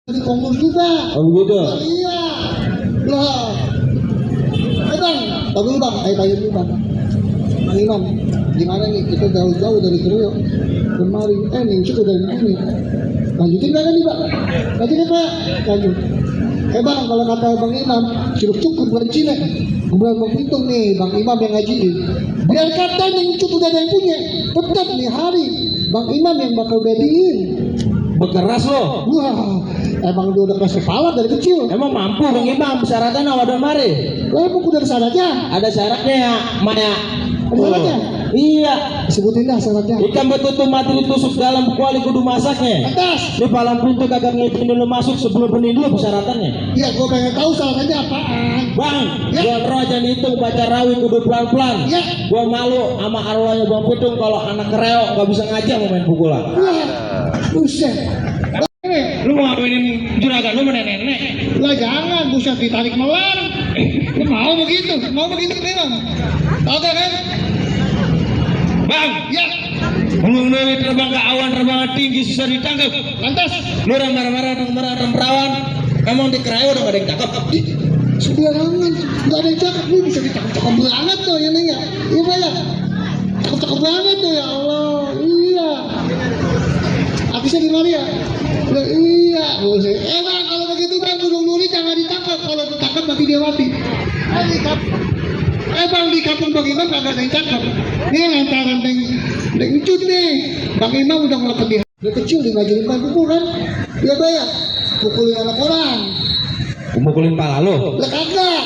Jadi kongur juga. Oh begitu. Nah, iya. Lah. Bang, tapi bang, tanya dulu bang. Bang Imam, gimana nih kita jauh-jauh dari Kriok kemari, nih cukup dari sini. Lanjutin nggak nih bang? Lanjutin pak, lanjut. Bang, kalau kata Bang Imam, cukup bukan Cina. Bukan menghitung nih, Bang Imam yang ngajiin. Biar kata yang cukup udah ada yang punya, tetap nih hari Bang Imam yang bakal jadiin. Bekeras lo. Wah, emang dia udah keras kepala dari kecil. Emang mampu Bang Imam persyaratan awal dan mari. Lah, buku dari syaratnya. Ada syaratnya ya, Maya. Syaratnya? Iya. Sebutin dah syaratnya. Ikan betutu mati ditusuk dalam kuali kudu masaknya. Atas. Di palang pintu kagak ngipin dulu masuk sebelum benih dulu persyaratannya. Iya, gua pengen tahu syaratnya apaan. Bang, Ya. gua roh aja itu baca rawi kudu pelan-pelan. Ya. Gua malu sama arwahnya Bang Pitung kalau anak kereo nggak bisa ngaji mau main pukulan. Wah, buset. Lu mau ngapain juragan lu nenek-nenek? Lah jangan, buset ditarik melar. Lu mau begitu memang. Oke kan? Bang, Ya, belum dari terbang ke awan terbangan tinggi susah ditangkap. lantas. Lu orang marah-marah orang perawan. Emang di kereo udah gak ada yang cakep. Sembarangan, nggak ada yang cakep. Lu bisa dicakep-cakep banget tuh ya nanya. Iya Pak ya? Cakep-cakep banget tuh ya Allah. Iya. Artisnya di mana ya? Lah, iya. Buset. Bang, kalau begitu bang, Gunung Nuri jangan ditangkap. Kalau ditangkap nanti dia mati. Bang, di kampung Bang Imam kagak ada yang cakep. Ini lantaran deng cut nih. Bang Imam udah ngelepet dia. Dia kecil dia ngajarin main pukul kan? Dia bayar. Pukulin anak orang. Mukulin pala lu. Lah kagak.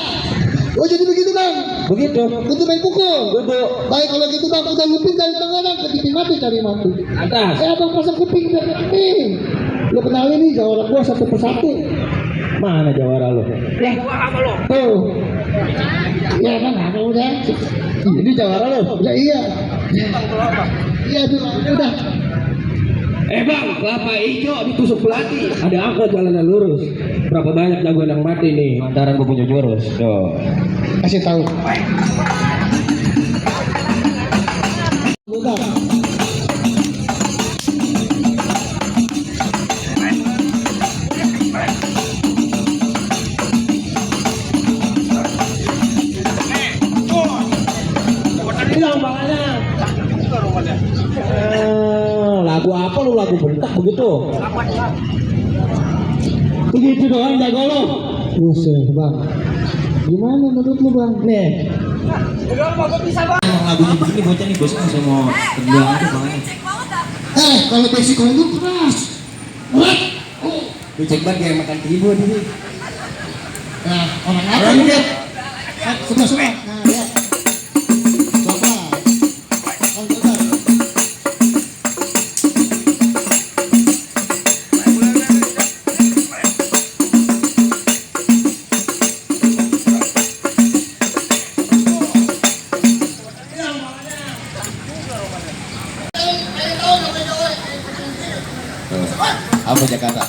Oh jadi begitu bang? Begitu. Itu main pukul. Duduk. Baik kalau gitu bang, udah lupin dari tengah ke kuping mati cari mati. Atas. Abang pasang kuping biar kuping. Lo kenalin nih jawara gua satu persatu. Mana jawara lu? Ya. Tuh. Ya bang, apa udah? Ini jawara lu. Ya iya. Iya tuh, udah. Bang, kelapa hijau ditusuk pelatih. Ada angkot jalanan lurus. Berapa banyak jagoan yang mati nih? Lantaran gue punya jurus. Tuh. Kasih tahu. Udah. Bilang makanya. Lagu apa lu lagu bentak begitu? Begitu doang jago lu. Buset bang. Gimana menurut lu bang? Nih. Emang lagunya begini bocah nih bos saya mau terbilang aja bang. Kalau basic kondur keras. Lu cek banget kayak makan tiba ini. Nah, orang apa Orang ini? ini. Semua. Nah, ya. Coba. Coba. Apa Jakarta?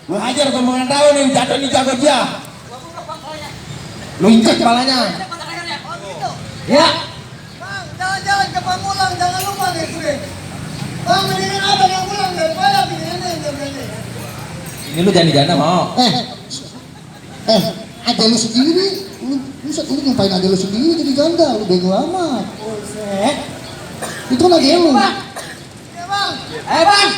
Lu hajar ngomongin tahu nih jatuh nih jago dia. Lu injek kepalanya. Ya. Bang, jangan-jangan ke Pamulang, jangan lupa nih gue. Bang, mendingan apa yang pulang daripada begini ini. Ini lu jangan mau. Ada lu sendiri. Lu ngapain ada lu sendiri jadi ganda? Lu bego amat. Buset. Itu kan ada lu. Ya bang. Bang.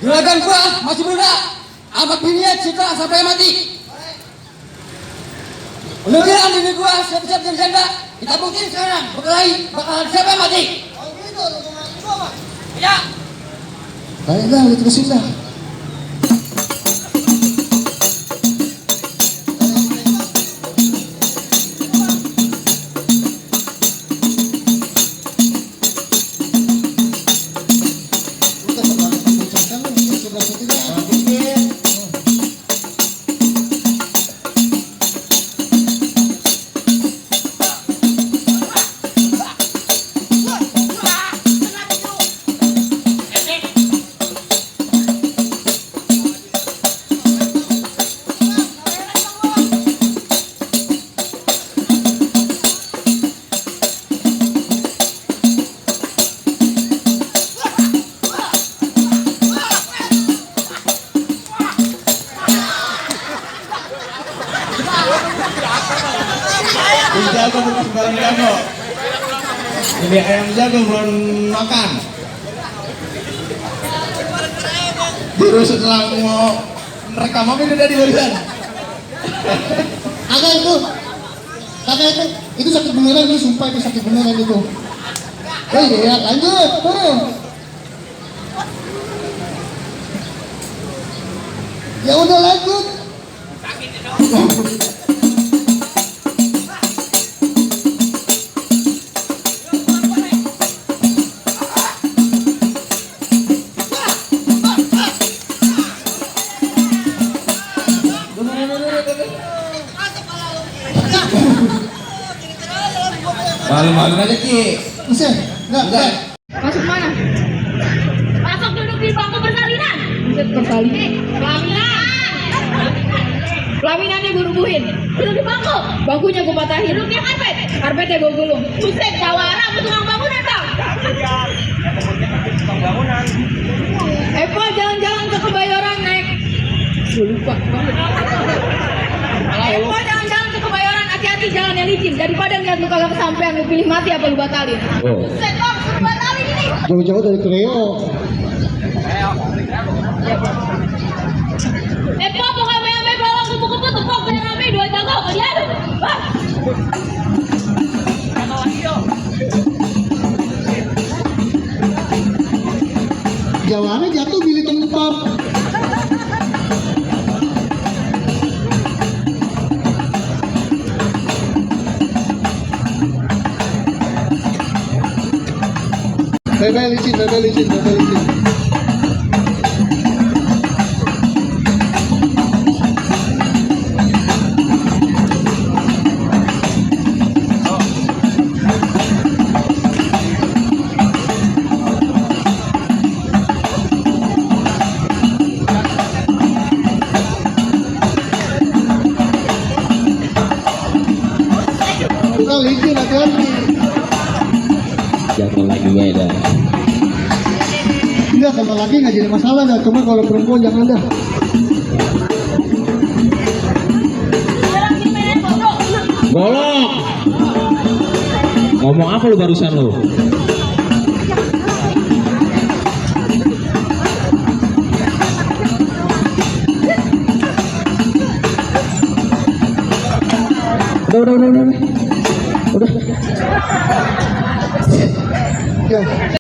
Juragan gua masih muda. Amat biniat cita sampai mati. Lu kira bini gua siap-siap jadi janda? Kita buktiin sekarang. Berkelahi bakalan siapa yang mati? Oh gitu, lu kemarin gua bang. Ya. Baiklah, lu terusin dah. jago bukan barang jago. Ini ayam jago belum makan. Terus setelah mau rekam apa ini tadi barusan? Kakak itu sakit beneran, itu sumpah itu sakit beneran itu. Ya lanjut, ya udah lanjut. Malu-malu aja Ki. Bisa, enggak. Masuk mana? Masuk duduk di bangku persalinan. Buset persalinan. Pelaminan. Pelaminannya gue rubuhin. Duduk di bangku. Bangkunya gue patahin. Duduk di karpet. Karpetnya gue gulung. Buset jawara sama tukang bangunan bang. Eva jalan-jalan ke Kebayoran naik. Gue lupa. Eva jalan-jalan ke Kebayoran, hati-hati jalannya licin. Daripada ngeliat lu kagak kesampean, lu pilih mati apa lu batalin? Oh. Buset bang, suruh batalin ini. Jauh-jauh dari Kreo. Pokoknya ame bawa kupu-kupu tepuk biar rame dua jago kalian. Wah. Jawabannya jatuh pilih tempat. Bebe licin. Kita licin hati-hati. Jatuh lagi beda. Enggak, sama laki nggak jadi masalah dah. Cuma kalau perempuan jangan dah. Golok. Ngomong apa lu barusan lu? Udah. Ya.